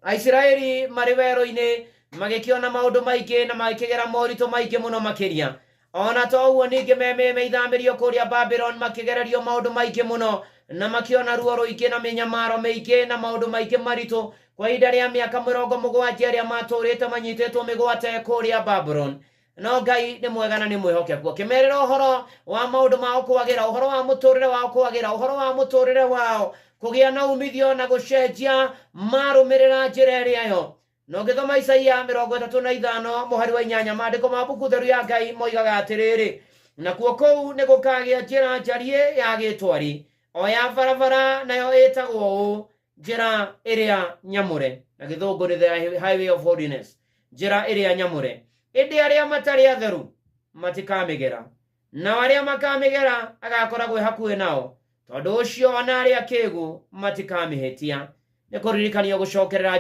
Aisiraeli marĩ werũ-inĩ magĩkĩona maũndũ maingĩ na magĩkĩgera moritũ maingĩ mũno makĩria. Ona to ũguo, ningĩ me ithamĩrio kũrĩa Babylon makĩgererio maũndũ maingĩ mũno na makĩona ruo rũingĩ na mĩnyamaro mĩingĩ na maũndũ maingĩ maritũ kwa ihinda rĩa mĩaka 70 ĩrĩa matũrĩte manyitĩtwo mĩgwate kũrĩa Babylon. No Ngai nĩ mwega na nĩ mwĩhokeku, akĩmerĩra ũhoro wa maũndũ mao kwagĩra, ũhoro wa mũtũrĩre wao kwagĩra, ũhoro wa mũtũrĩre wao kũgĩa na umithio na gũcenjia marũmĩrĩra njĩra ĩrĩa yo. Na ũngĩthoma Isaia 35 mũhari wa 8, maandĩko ma mbuku theru ya Ngai moigaga atĩrĩrĩ, nakuo kũu nĩ gũkagĩa njĩra njariĩ ya gĩtwari, o ya barabara, nayo ĩtagwo ũũ, Njĩra ĩrĩa Nyamũre. Na Gĩthũngũ nĩ The Highway of Holiness, Njĩra ĩrĩa Nyamũre. Ĩndĩ arĩa matarĩ atheru matikamĩgera, nao arĩa makamĩgera agakoragwo e hakuhĩ nao, tondũ ũcio ona arĩa akĩgu matikamĩhĩtia. Nĩ kũririkanio gũcokerera.